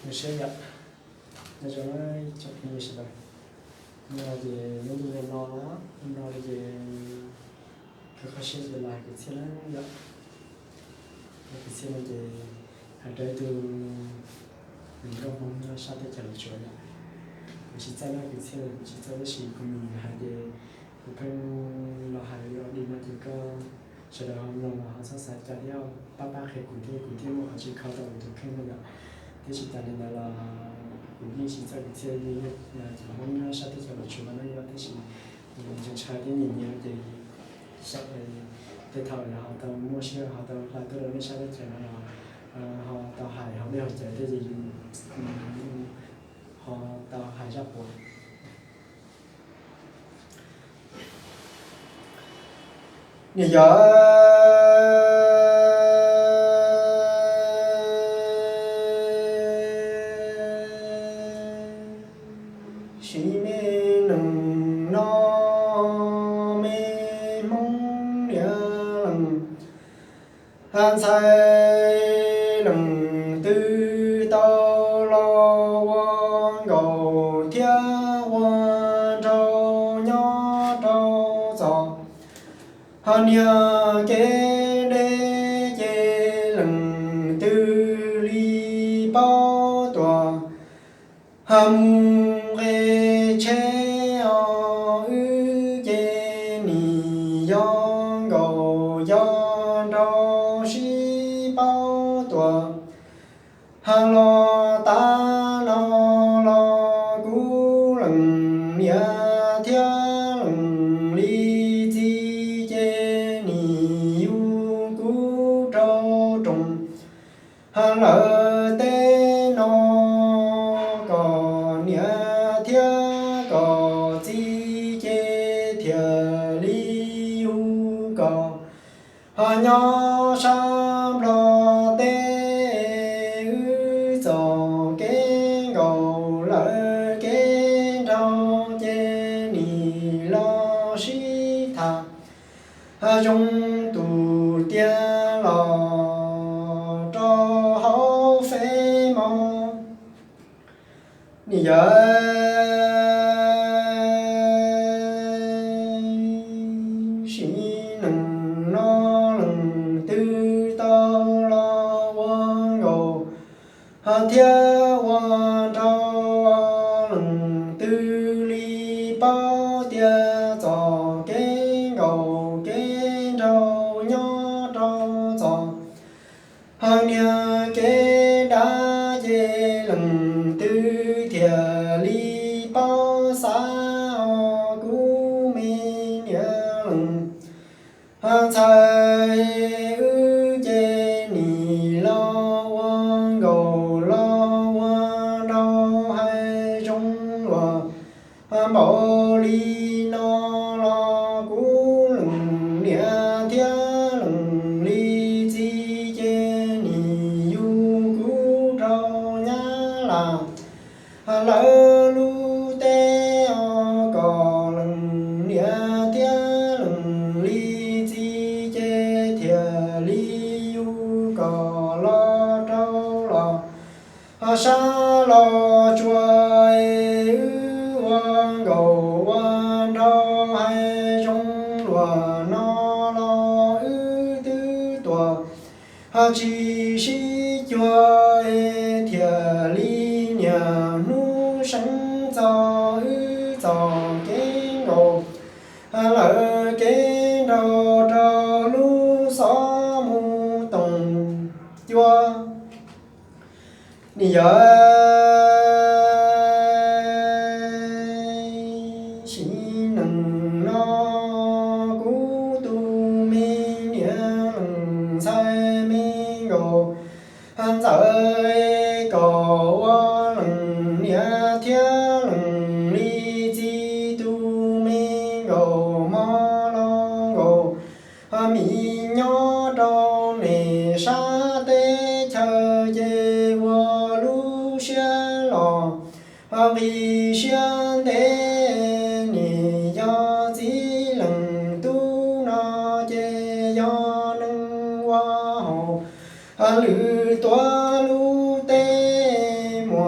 Zoo siab yom, nyob zoo tsoom phooj ywg sawv daws. No ces lub ntuj no, no ces kawg qhov siab ces los hais kwv txhiaj na yom. Kwv txhiaj no ces hais rau ib tug nkauj Hmoob nyob sab teb chaws Los Tsuas yom. Kuv tsis txawj na kwv txhiaj, kuv tsis txawj tab sis kuv mus hais ces kuv pheej los hais li no ces koj sawv daws ho mloog los ho txhob xav cas thiab pab pab qhia kuv thiab kuv thiaj muaj qhov tsis kho tau kuv tus kheej no yom. Tab sis tas li ntawd los kuv yeej tsis txawj kwv txhiaj li, cov Hmoob nyob sab teb chaws Los Tsuas no yom, tab sis ntshai thiab nyiam nyiam ces xyov tej thaum yog ho tau muaj siab ho tau hla tuaj rau nej sab teb chaws no los ho tau hais hauv nej hauv cawv thiab ces yus ho tau hais zaj puav. Niam yawm, sim neej no me Hmoob niam leej, ntxhais leej twg tau los ua nkaus thiab ua nraug nyob rau txom ho niag kev deb ces leej twg li paub tuaj. Ho mus nqe tsheb os wb ces nim yog nkaus yog nraug sib paub tuaj. Ho los tav no los kuv leej niam thiab leej li txiv ces nim yug kuv rau rooj. Ho lawv teb no kom niam thiab kom txiv ces thiaj li yug kom ho nyob sab Nplog teb. Wb txoj kev nkaus lawv kev nraug ces nim los sib tham zoo tus tiag los rau hauv Facebook. Niam yawm, sim neej no leej twg tau los ua nkaus ho thiab ua nraug, leej twg li paub tias txoj kev nkaus kev nraug nyob rau txom ho niag kev dab ces leej twg thiaj li paub xav os kuv me niam leej. Ho ntxhais wb ces nim los ua nkaus los ua nraug hais zoo luag npaum li no los kuv leej niam thiab leej li txiv ces nim yug kuv rau Nyab Laj lawv lub teb os, kom leej niam thiab leej li txiv ces thiaj li yug kom los rau los ho sab Los Tsuas es wb ua nkaus ua nraug hais zoo luag no los wb twb tuaj ho tsis sib cuag es thiaj li niaj hnub seev txog wb txoj kev nkaus lawv kev nraug rau lub xov mus toom cua. Niam yawm, sim neej no kuv tus me niam leej ntxhais me nkaus ntxawm kom ua leej niam thiab leej li txiv tus me nkaus mos los nkaus mis nyob rau nej sab teb chaws ces ua lub siab los nqis siab ntev. Nim yog txiv leej tub no ces yog neeg ua haus lwm tuav lub teb mus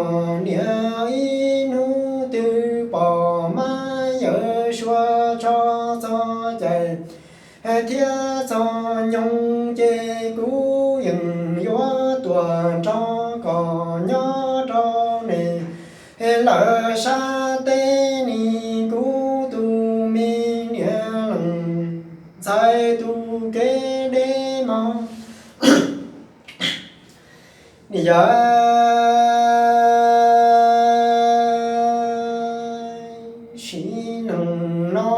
tuam nrog kom nyob rau nes lawm sab teb ni kuv tus me niam leej ntxhais tus kev deb mog. Ni yawm sim neej no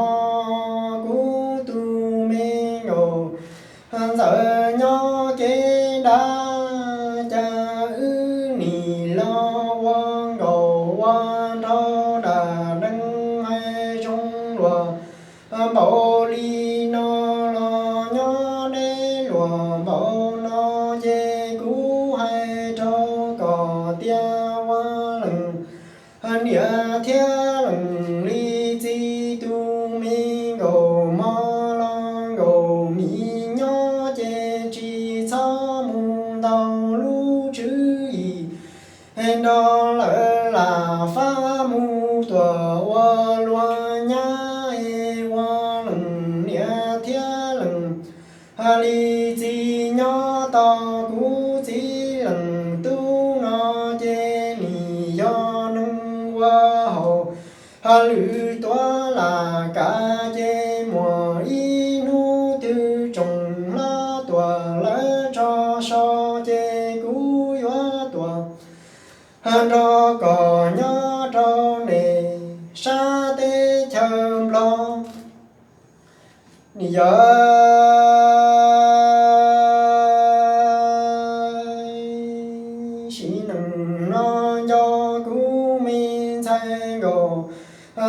kuv tus me nkauj ntxawm nyob kev dab cas wb nim los ua nkauj ua nraug dab deev hais zoo luag npaum li no los nyob deb luag npaum no ces kuv hais rau koj tias ua leej niam thiab leej li txiv tus me nkauj mog los nkauj mi nyob ces tsis txhob mus ntau lub tswv yim nrog lawv lam fab mus tuam ua luag nyab es ua leej niam thiab leej li txiv nyob tos kuv txiv leej tub no ces nim yog neeg ua haus lwm tuav lam kav ces muaj ib hnub twg tsoom hlob tuam lawv tso so ces kuv yuav tuam nrog koj nyob rau nes sab teb chaws Nplog. Ni yawm sim neej no nco kuv me ntxhais nkauj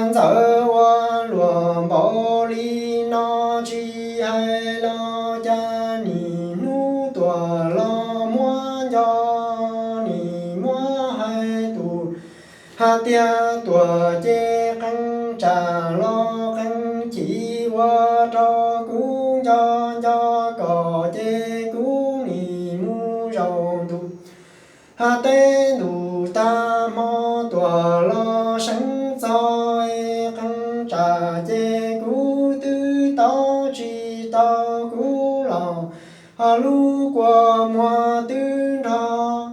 ntxawm ua luag npaum li no tsis hais los cas nim hnub tuam los muab nco nim muab hais tus hais tias tuam ces qee tsam los qee chiv ua rau kuv nco nco koj ces kuv nim mus zaum ntuj teb ntuj tag hmo tuam los seev txog qee tsam ces kuv twb tau tsis tau kuv los ho lub kua muag twb nrog.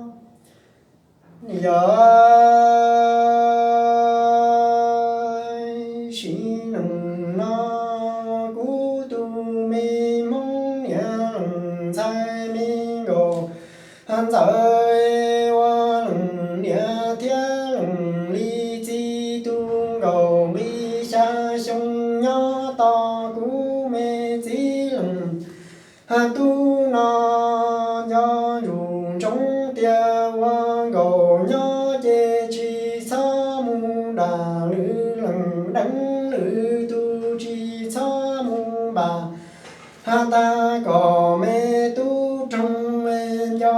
Yawm sim neej no kuv tus me Hmoob niam leej ntxhais me nkauj ntxawm ua leej niam thiab leej li txiv tus nkauj nqi xya xyoo nyob tos kuv me txiv leej tub no nco ntsoov tias ua nkauj nyob ces tsis txhob mus dam lwm leej deev lwm tus tsis txhob mus npam tag kom me tub roog nco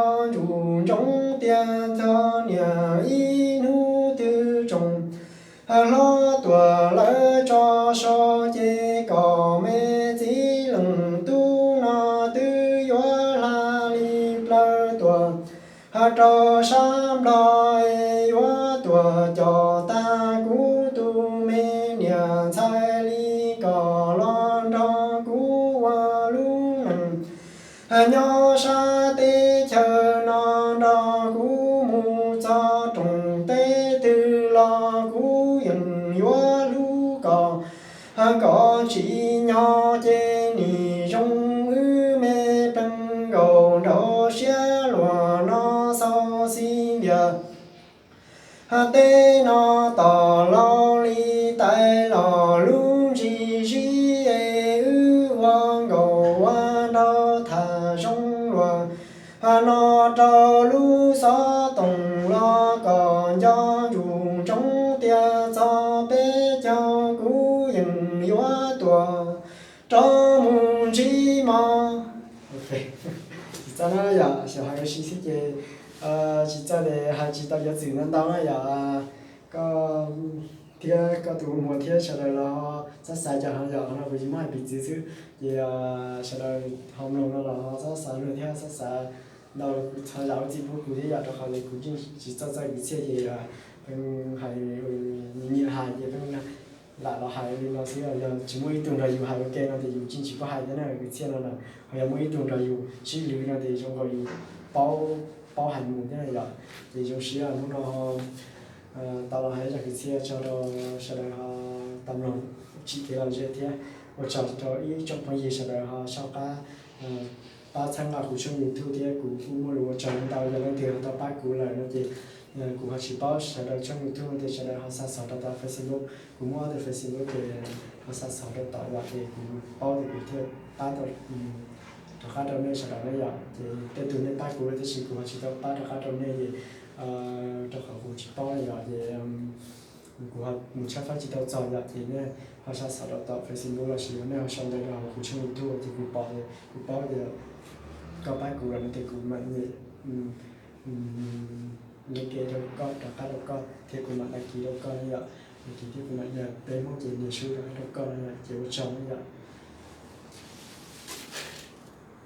ntsoov tias txog niam ib hnub twg tsoom hlob tuam lawv tso so ces kom me txiv leej tub no twb yuav hla li plaws tuam rau sab Nplog es yuav tuam coj tag kuv tus me niam ntxhais li kom los nrog kuv ua lub neej nyob sab teb chaws no nrog kuv mus txog rooj teb twg los kuv yeej yuav hlub koj kom tsim nyog ces nim zoo wb me plees nkaus nraum siab luag no xau xi ntiag teb no tom laus li tais los lub ntsis zib es wb ua nkaus ua nraug tham zoo luag no rau lub xov tooj los kom nco ntsoov tias txog peb caug kuv yeej yuav tuam rov mus ntsib mog. Tsis txawj na yom, xyov hais ua si xwb ces tsis txawj ces hais tsis tau yuav txwm ntau ntau na yom. Koj thiab koj tus muam thiab sawv daws los txhob xav cov no yom, no kuv tsis muab hais piv txwv xwb ces sawv daws ho mloog no los txhob xav luag thiab txhob xav ntau, thov zam lub txim pub kuv thiab yom, rau qhov tias kuv yeej tsis txawj txawj kwv txhiaj ces hais nyiam nyiam hais ces pheej lam los hais li no xwb. Yog tsis muaj ib tug nrog yus hais ua ke no ces yus yeej tsis paub hais thiab na, kwv txhiaj no na. Ho yog muaj ib tug nrog yus sib lwv no ces zoo nkaus yus paub paub hais mus thiab yom. Ces zoo siab hnub no tau los hais zaj kwv txhiaj tso rau sawv daws ho tau mloog tsim kev lom zem thiab. Ua tsaug rau ib tsoom phooj ywg sawv daws ho soj qab pab txhawb nqa kuv tshooj YouTube thiab kuv kuj muaj lus ua tsaug ntau. Yog leej twg ho tau pab kuv lawm no ces kuv ho tsis paub sawv daws tshooj YouTube no ces sawv daws ho xa xov rau tom Facebook. Kuv muaj ob tug Facebook ces ho xa xov rau tom yom, ces kuv paub ces kuv thiaj pab tau rov qab rau nej sawv daws na yom. Ces tej tug nej pab kuv lawm tab sis kuv ho tsis tau pab rov qab rau nej ces rau qhov kuv tsis paub na yom, ces kuv ho mus tshawb fawb tsis tau txog yom, ces nej ho xa xov rau tom Facebook lossis nej ho sau ntawv rau hauv kuv tshooj YouTube ces kuv pom, kuv paub tias koj pab kuv lawm no ces kuv mam li like rau koj, rov qab rau koj thiab kuv mam đăng ký rau koj na yom. Đăng ký thiab kuv mam nias peb hmoob ces nias sub rov qab rau koj na yom, ces ua tsaug na yom.